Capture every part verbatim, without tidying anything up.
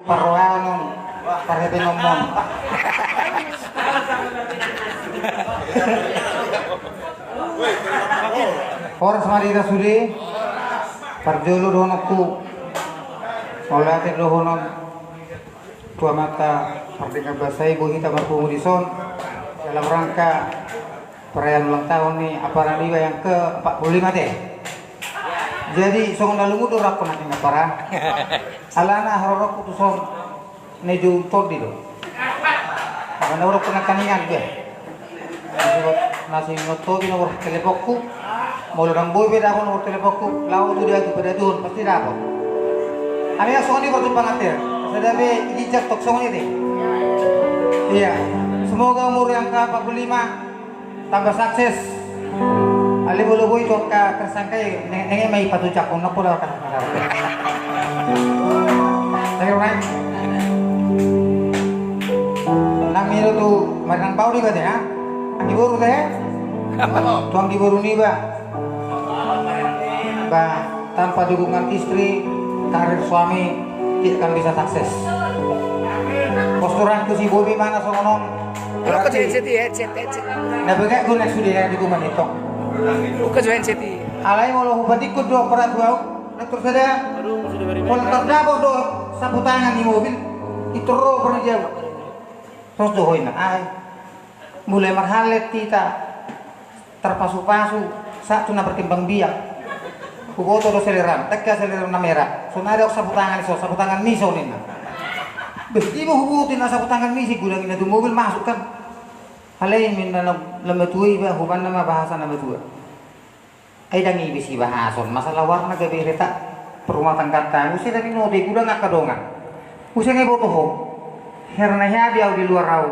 Parrohanon, parhepehononmon. Horas ma di hita sude. Parjolo dohononku, mauliate dohonon tu Amanta Pardenggan Basa i, boi hita marpungu dison dalam rangka perayaan ulang tahun ni apara niba yang ke empat puluh lima te. Jadi songon na lungun do rohangku nangkin, apara. Alana haroroku tuson na i jou Tondi do. Alana haroroku nangkaningan be. Na siningot Tondi nomor teleponku. Molo ndang boi be dapot nomor teleponku, laho tu dia tu padatuhon, pasti dapot. Alai songon i parjumpanganta. Sada be ijak tok songon i te. Iya. Semoga umur yang ke empat puluh lima tambah sukses. Alai molo boi tu angka tersangka i, neng, neng ma i patujakhon na pola kata-kata. Nang i do tu marinang bau niba te, ha? Anggi boru te, ha? Tu anggi boru niba. Ba, tanpa dukungan istri, karir suami tidak akan bisa sukses. Posturanku si Bobi mana songon on. Berarti headset, headset. Na bege guna sude ya dukungan itu. Buka jo headset i. Alai molo hupatikku do, berat bau. Dokter sada. Molo tardapot do sapu tangan di mobil, itu ro perjau. Terus do hoina ai. Mulai marhalet hita. Tarpasupasu, sahat tu na berkembang biak. Huboto do seleran, dengke seleran na merah. Sonari ahu sapu tangan i so, sapu tangan ni so ninna. Beh, ima huboto na sapu tangan ni si gudang i na tu mobil masuk kan. Alai ninna na, na matua iba, hubanna ma bahasa na matua. Ai ndang i be sibahason, masalah warna gabe retak perumah tangganta. Muse tadi note gudang angka dongan. Muse nga iboto ho. Hera na hea be ahu di luar ahu.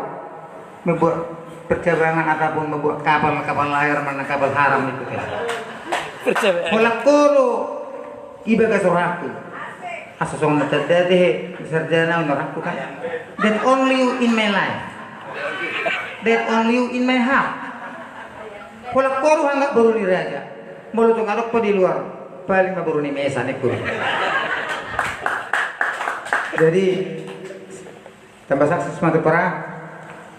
Membuat percabangan ataupun membuat kapal, kapal layar mana kapal haram itu kan. Percabangan. Holan ho do i bagas rohangku. Asa songon na tanda te he sarjana on rohangku kan. That only you in my life. That only you in my heart. Holan ho do hanggap boru ni raja. Molo tung adong ho di luar, paling ma boru ni mesa ningku. Jadi tambah sukses ma tu, apara.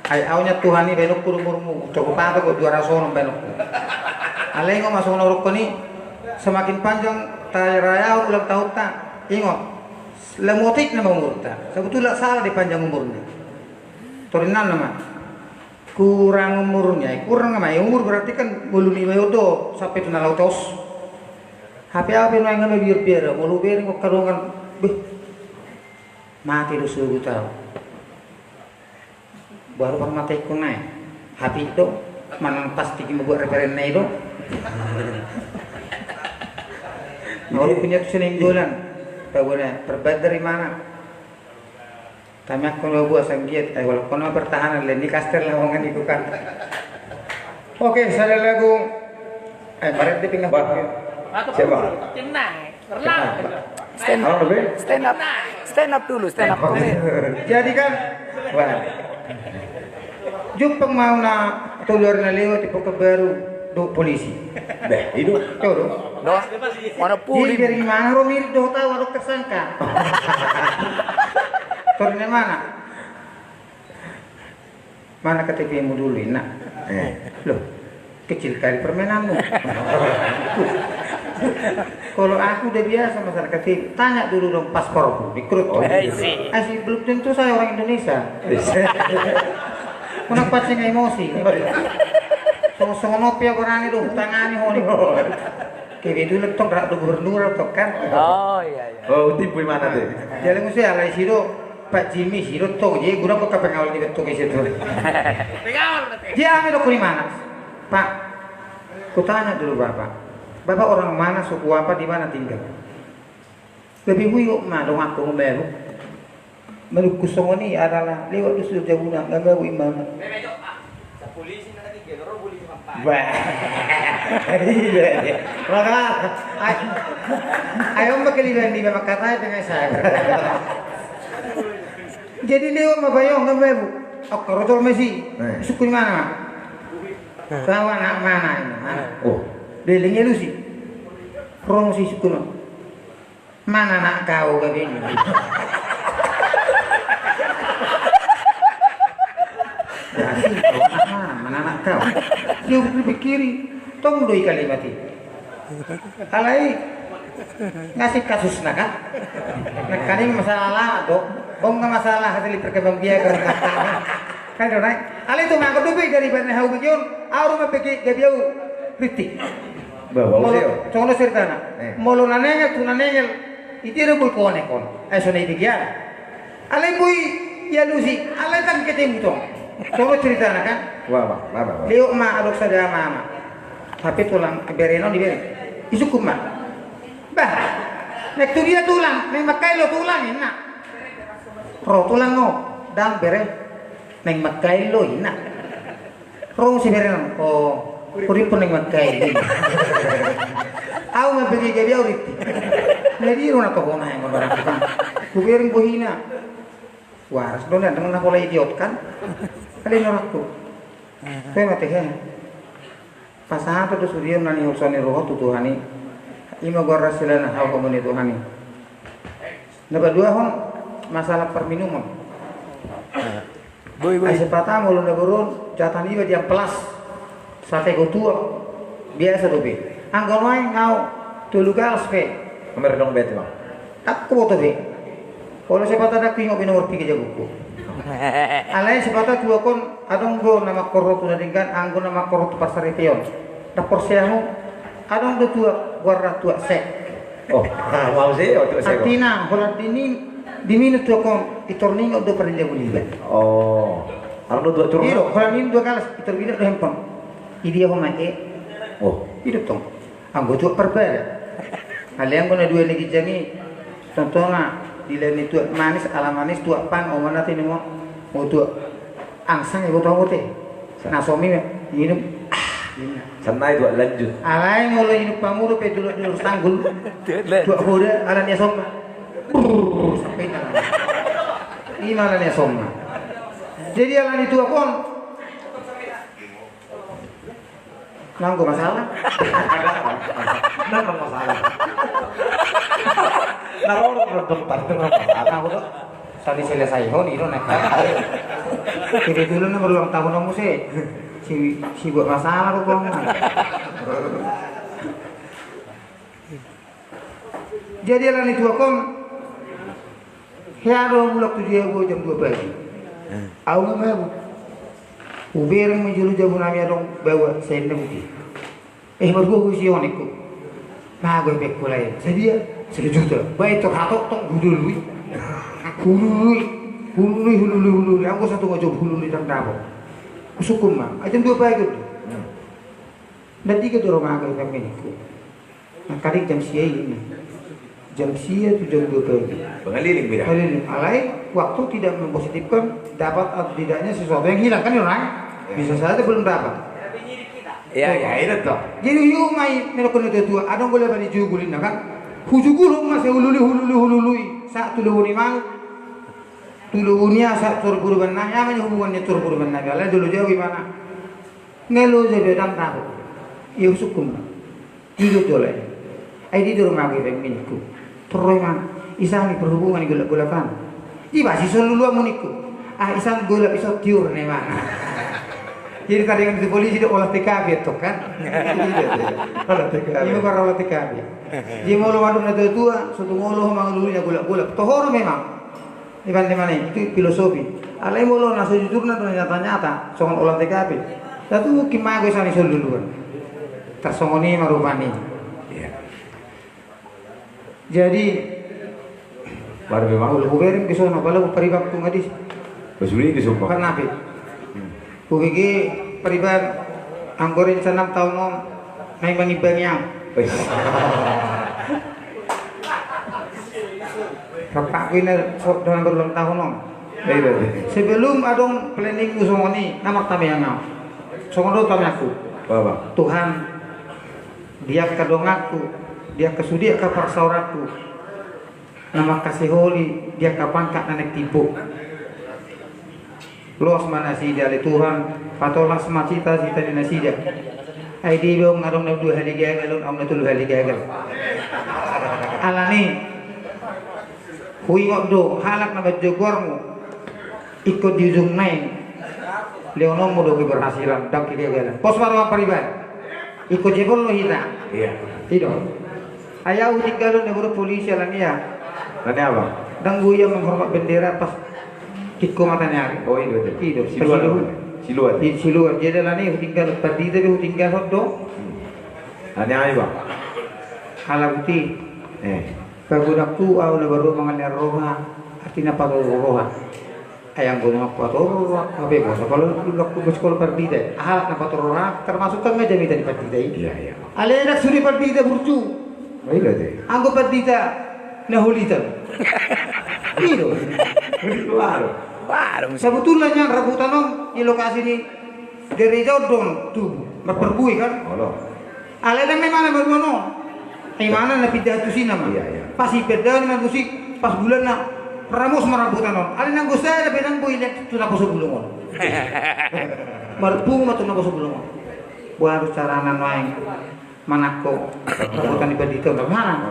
Ai ahu nian Tuhan i baenonku do umurmu, tor hupatok do dua ratus onom baenonku. Alai ingot ma songon na hudokkon i, semakin panjang tarayahon ulang tahunta, ingot, lam otik nama umurta. Sebetulna sala do panjang umurna. Tor ninna ma, kurang umurnya, kurang ma i umur berarti kan ngolu niba i do sampe tu na laho tos. Hape ahu pe nuaeng nga mabiar-biar, molo hubereng angka dongan, beh. Mate do sogot ahu. Baru parmatengku nai. Hape do manang pasti i membuat referensi nai do. Molo punya tu Nainggolan. Pabona perbandar imana. Tamiangkon ma buas anggiat, ai walaupun ma pertahanan, leni kastel na hongan iku kan. Oke, sada lagu. Eh, baret di pinggan. Bah. Siapa? Tenang. Tenang. Stand up. Apa, Be? Stand up. Stand up dulu, stand up comedy. Jadi kan, wah. Jumpang ma ahu na tolu ari na lewat di Pekanbaru dohot polisi. Beh, i do. Tolu. Do. Mana puli? Jadi dari mana ro mirip dohot ahu adong tersangka? Tor ninna, mana? Mana K T P-mu dulu, inna. Eh. Loh, kecil kali permainanmu. Kalau aku udah biasa masalah K T P, tanya dulu dong paspormu, dikerut. Oh, iya. I see. I see, belum tentu saya orang Indonesia. Iya. Kenapa sih nggak emosi? Oh, iya. Songon-songon on pe ahu berani do, tangani ho ni. Kebetulan tong rap do gubernur tong kan. Oh, iya, iya. Oh, tipu imana te. Jadi mesti alai si do, Pak Jimmy si do tong, jadi guna kok pengawal di betul ke situ. Pengawal berarti. Dia ame do kuni mana? Pak, kutanya dulu Bapak. Bapak orang mana, suku apa, di mana tinggal? Lebih buyuk ma donganku, ngebaru. Menurutku songon i adalah lewat dusun jabuna, nggak bau imana. Bah. Iya, iya. Maka, ai, ai, om bakal iban di memang katanya dengan saya. Jadi lewat ma bayong, nggak bau. Oke, rotol mesi. Eh. Suku di mana? Kau anak mana ini? Mana? Oh. Dia lengi lu sih. Rong si suku mana? Mana anak kau, gabe ni? Dia pikiri, tong do i kalimat i. Alai ngasih kasusna kan. Nangkaning masalah do. Bong na masalah hasil perkembang biak kan. Kan do nai. Alai tu mangko dope dari bana hau begion. Aru ma begi gabi au. Riti. Bawa Molo, sio. Contoh ceritana. Eh. Molo nanengel tu nanengel. Iti do boi konek kon. Eh sonai begian. Alai boi dialusi, alai tang ketemu tong. Coba ceritana kan. Wah, wah, wah, wah. Liuk ma adong sada mama. Tapi tulang berenon di bere. Isukun ma. Bah. Nek tu dia tulang, nek makai lo tulang ina. Ro tulang no, dang bere. Nek makai lo ina. Ro si berenon, oh, uripon nek makai. Au ma bege gabi au riti. Jadi ro na tohona yang barang kan. Kubereng bohina. Waras do na dengan pola idiot kan. Kali norakku. Kue mate he. Pasahat do sudion nani holsoni roho tu Tuhan i. Ima gua rasilana hau komuni Tuhan i. Na paduahon masalah parminumon. Boi boi. Ai sipata molo na boru on jatah niba di amplas. Sate gotua. Biasa dope. Anggo nuaeng au tolu galas pe. Nomor dong bet bang. Takku boto be. Olo sipata na kuingot be nomor piga jabukku. Alai sipata tuak on adong do na mangkorhot tu na denggan anggo na mangkorhot tu parsaripeon. Na porseamu adong do tuak goarna tuak sek. Oh, mau sih, oh, tuak sek. Artina holan diminum tuak on itor ningot do parinjabu liba. Oh. Adong do tuak turun. Iyo, holan minum dua galas itor ningot do hempon. Idia ho ma e. Oh. Ido tong. Anggo tuak parbada. Alai anggo na dua na ginjang i. Contohna di lain ni tuak manis ala manis tuak pan oman na tinimo. Mau tuak angsang iboto hamu te. Na somi minum. Ah, minum. Sanna i tuak lanjut. Alai molo inum pamuru pe dulu dulu sanggul. Tuak hoda ala ni asomna. Brrrr, sampai tangan. Ima ala ni asomna. Jadi ala ni tuak on. Nanggo masalah. Nanggo masalah. Naroro nonton partai nanggo masalah. Aku tuh tadi selesai hon itu nek. Jadi dulu nih berulang tahun kamu sih. Si si buat masalah tuh kong. Jadi ala ni tuak on. Hea do mulak tu dia gua jam dua pagi. Au ma mabuk. Ubereng ma jolo jabu nami adong bawa senda uti. Eh margua gua si onek ku. Mago epek ku lain. Sadia? Serajuta. Baik tor hatok tok gudului. Hulului. Hulului hulului hulului. Anggo satu ngajop hulului dang dapot. Kusukun ma. Ajam dua pagi. Nda tiga tu rumah mago epek menikku. Nangkaning jam sia i. Jam sia tu jam dua pagi. Pengaliling beda. Pengaliling. Alai waktu tidak mempositifkan dapat atau tidaknya sesuatu yang hilang kan orang. Bisa saja belum dapat. Iya iya itu tuh. Jadi yuk mai melok kena tua tua. Adong gula bani jugulin kan. Hujugul hong masih hulului hulului hulului. Saat tu lubuni mau. Tu lubuni asa tur guru benang. Ya mana hubungannya tur guru benang. Alai dulu jauh gimana? Ngelo jabe dang tahu. Iya husukum. Ido jole. Ai di doro mage pe mingku. Torroi ma. Isani perhubungan i golak-golakan. Iba si solu lua munikku. Ah isan golak iso tiur ne ma. Jadi tadi kan di polisi do olah T K P itu kan. Olah T K P. Ini baru olah T K P. Jadi molo waduk na tua-tua, sotung olo mangululunya golak-golak. Tohoro memang. Iban di mana itu filosofi. Alai molo na sojujurna do nyata-nyata songon olah T K P. Satu mungkin mago sani solu luan. Tarsongon i ma rupani. Iya. Jadi baru memang ulu hubereng ke sono pala pariban tu ngadis. Pas uli ke sono. Kan napi. Hubege pariban anggo rencana taon on naeng mangimbangi au. Wes. Rap aku ina so dengan berulang tahun on. Iya, iya. Sebelum adong planningmu songon i na martabean au. Songon do tamiangku. Tuhan, di angka donganku, di angka sude angka parsaoranku. Na mangkasiholi di angka pangkat na naeng timbo. Loas ma nasida ale Tuhan, patolas ma cita-cita ni nasida. Ai dibaen adong na dua hali gagal on, adong na tolu hali gagal. Alani huingot do halak na manjogormu ingkon di ujung nai. Leononmu do keberhasilan, ndang kegagalan. Pos ma roha pariban. Ingkon jebol do hita. Iya. I do. Ai au hutinggalhon na boru polisi alani aha? Alani aha? Ndang boi au menghormat bendera pas tingko mata ni ari. Oh, i do. I do. Siluan. Siluan. Siluan. Jadi alani hutinggalhon, pandita pe hutinggalhon do. Hmm. Alani aha, Bang? Ala buti. Eh. Pagodangku au na baru mangalehon roha, artina patorus roha. Ai anggo na patorus roha, hape boasa, kalau dulu aku ke sekolah pandita, aha na patorus roha, termasuk kan nga jamita ni pandita i. Iya, iya. Alai ndang sude pandita burju. Oh, iya, deh. Anggo pandita na holitan. I do. Baru. Baru. Sebetulnya rambutan on di lokasi ni gereja on do tubu, marparbue kan? Olo. Alai ndang ma imana baru on. Imana na pindahan tusi nama. Iya, iya. Pas ipindahan ma tusi, pas bulan na ramos ma rambutan on. Alai nanggo sada pe ndang boi lean tu naposo bulung on. Marpungu ma tu naposo bulung on. Baru carana nuaeng manangko rambutan ni pandita on. Mana?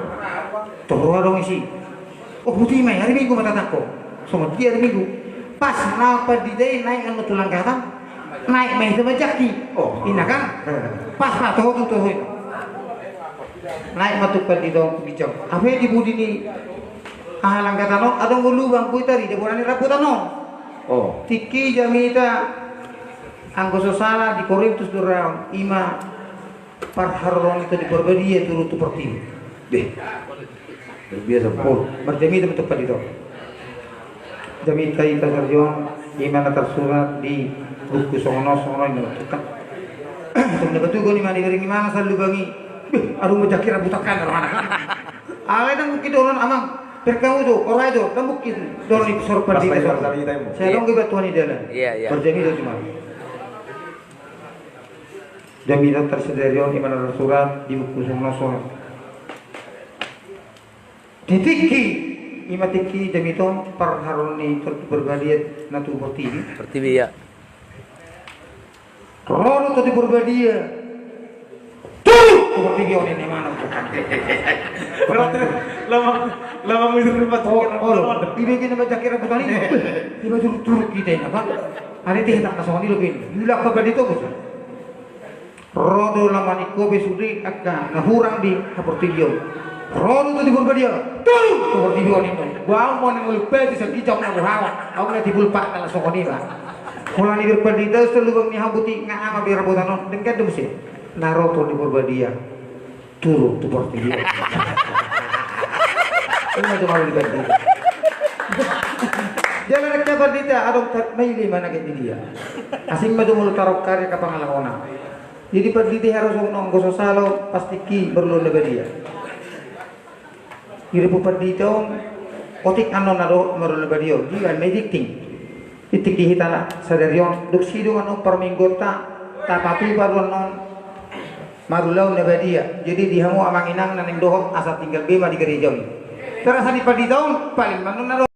Torus adong isi. Oh, buti ma i, hari Minggu ma tatangko. Songon dia hari Minggu. Pas na pandita i naek annon tu langgatan, naek ma hita manjangki. Oh. Inna kan? Pas na toho tu toho i. Naek ma tu pandita on tu ginjang. Hape di pudi ni aha langgatan on, adong do lubang, boi tarida bona ni rambutan on. Oh. Tingki jamita anggo so sala di Korintus do ra on, ima parharoro ni Tondi Porbadia turun tu portibi. Deh. Luar biasa, Bang. Oh, marjamita ma tu pandita on. Jamita hita sadari on, ima na tarsurat di buku songon on, songon on, ima na tarsurat. Songon na patugon imana, ibereng imana sala lubang i. Beh, adong manjangki rambutan kan, adong anak. Alai ndang mungkin dohonon, Amang, berkamu tu, orai tu, ndang mungkin dohonon i, sor pandita, sor. Sai adong do iba tu hita i dalan. Iya, iya. Marjamita tu imana. Jamita hita sadari on, ima na tarsurat di buku songon on, songon on. Di tingki, ima tingki jamita on parharoro ni Tondi Porbadia na tu portibi. Portibi, iya. Ro do Tondi Porbadia. Turun tu portibi on, inna imana. Berarti lama, lama mundur empat. Oh, oh, lo. Iba gina baca kira putani. Iba turun-turun hita inna, Bang. Ada teh tak na songon i lo gin. Iulak apa di toko. Ro do lama ni kopi sude angka na hurang di haportibion. Ro do Tondi Porbadia. Turun tu portibi on, inna. Bau mone mulu peti sagijang na buhawa. Au na tibul pak na songon i ba. Holan ibereng pandita on tu lubang ni habuti nga ama be rambutan on. Denggan do muse. Na ro Tondi Porbadia. Turun tu portibi on. Ima tu malu di pandita. Jala dengke pandita adong tat maili ma na get di dia. Asing ma tu mulu tarong karya ka pangalangona. Jadi pandita i harus on anggo so sala on pasti ki marulaon na badia. Di rebo pandita on otik annon na dohot marulaon na badia on. Dia ma i tingting. Tingting di hita na sadari on. Dung sidung annon parmingguonta tapatupa do annon marulaon na badia. Jadi di hamu amang inang na naeng dohot asa tinggal be ma di gereja on. Terasa di pandita on paling ma annon na dohot.